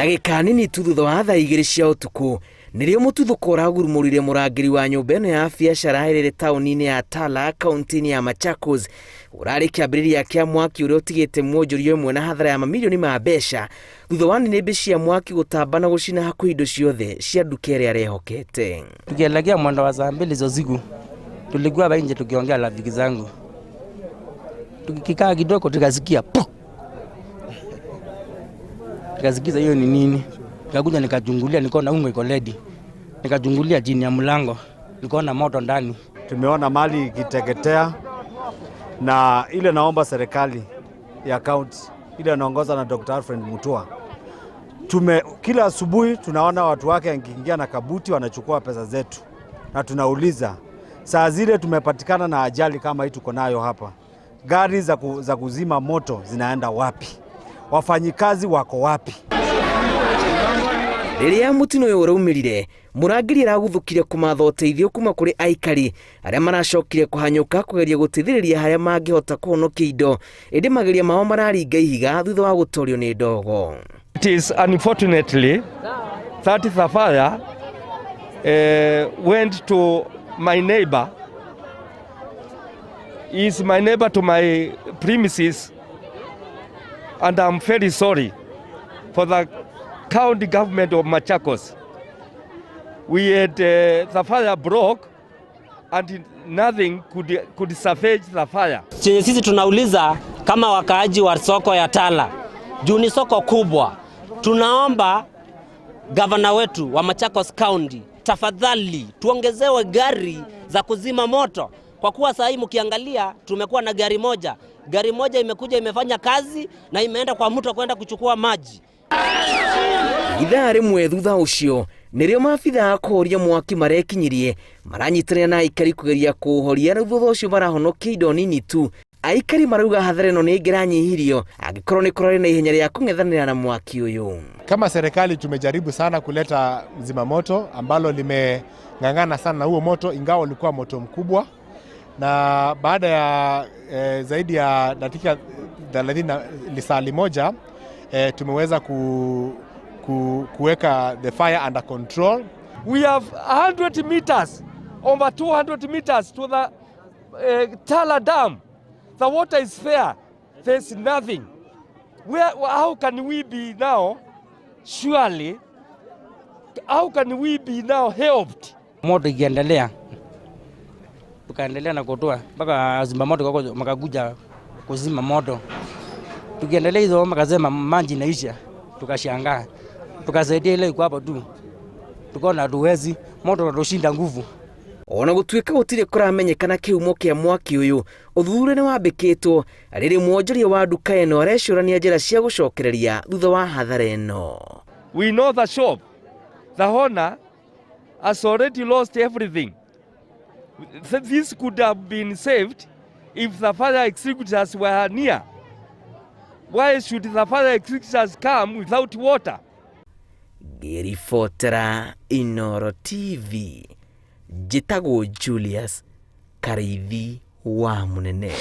Ndagĩka nini tu thutha wa thaa 2 cia ũtukũ nĩrĩo mũtuthũko ũragurumũrire mũrangĩri wa nyũmba ĩno ya biacara ĩrĩ taũni-inĩ ya Tala kaunti-inĩ ya Machakos. Ũrarĩ kĩambĩrĩria kĩa mwaki ũrĩa ũtigĩte mwonjoria ũmwe na hathara ya mamirioni ma mbeca thutha wa nĩnĩmbĩ cia mwaki gũtamba na gũcina hakuhĩ indo ciothe cia nduka ĩrĩa arehokete. Tukielekea mwendo wa saa 2 za usiku, tulikuwa hapa nje tukiongea rafiki zangu, tukikaa kidogo tukasikia puk, tukasikiza hiyo ni nini. Nikakuja nikachungulia, nikaona unga iko ready, nikachungulia chini ya mlango, nikaona moto ndani. Tumeona mali ikiteketea, na ile naomba serikali ya kaunti ile inaongozwa na Dr. Alfred Mutua, kila asubuhi tunaona watu wake wakiingia na kabuti wanachukua pesa zetu, na tunauliza saa zile tumepatikana na ajali kama hii tuko nayo hapa, gari za kuzima moto zinaenda wapi? Wafanyikazi wako wapi? Rĩrĩa mũtino ũyũ ũraumĩrire, mũrangĩri araguthũkire kũmatha ũteithio kuma kũrĩ aikari arĩa maracokire kũhanyũka kũgeria gũteithĩrĩria harĩa mangĩhota kũhonokia indo, ĩndĩ mageria mao mararinga ihiga thutha wa gũtorio nĩ ndogo. It is unfortunately that the fire went to my neighbor. He is my neighbor to my premises, and I'm very sorry for the county government of Machakos. We had the fire broke and nothing could salvage the fire. Chenye sisi tunauliza kama wakaaji wa soko ya Tala, juu ni soko kubwa, tunaomba gavana wetu wa Machakos County, tafadhali tuongezewe gari za kuzima moto, kwa kuwa saa hii mkiangalia tumekuwa na gari moja. Gari moja imekuja imefanya kazi na imeenda kwa mto kwenda kuchukua maji. Ithaa rĩmwe thutha ũcio nĩrĩo maabitha a kũhoria mwaki marekinyirie maranyitanĩra na aikari kũgeria kũũhoria na thutha ũcio marahonokia indo nini tu. Aikari marauga hathara ĩno nĩ ĩngĩranyihirio angĩkorwo nĩ kũrarĩ na ihenya rĩa kũng'ethanĩra na mwaki ũyũ. Kama serikali tumejaribu sana kuleta zimamoto ambalo limeng'ang'ana sana na huo moto, ingawa ulikuwa moto mkubwa, na baada ya zaidi ya dakika 30 na lisali moja tumeweza kuweka the fire under control. We have 100 meters, over 200 meters to the Tala Dam. The water is there. There's nothing. How can we be now, surely, how can we be now helped? Moto ikiendelea, tukaendelea na kutoa mpaka zimamoto makakuja kuzima moto. Tukiendelea hizo makasema maji inaisha, tukashangaa. Tukasaidia ile iko hapo tu. Tukaona hatuwezi, moto unatushinda nguvu. Ona gũtuĩka gũtirĩ kũramenyekana kĩhumo kĩa mwaki ũyũ, ũthuthuria nĩ wambĩkĩtwo rĩrĩ mwonjoria wa nduka ĩno arecũrania njĩra cia gũcokereria thutha wa hathara ĩno. We know the shop, the owner has already lost everything. This could have been saved if the fire extinguishers were near. Why should the fire extinguishers come without water? Ngĩribotera Inooro TV, njĩtagwo Julius Karĩithi wa Mũnene.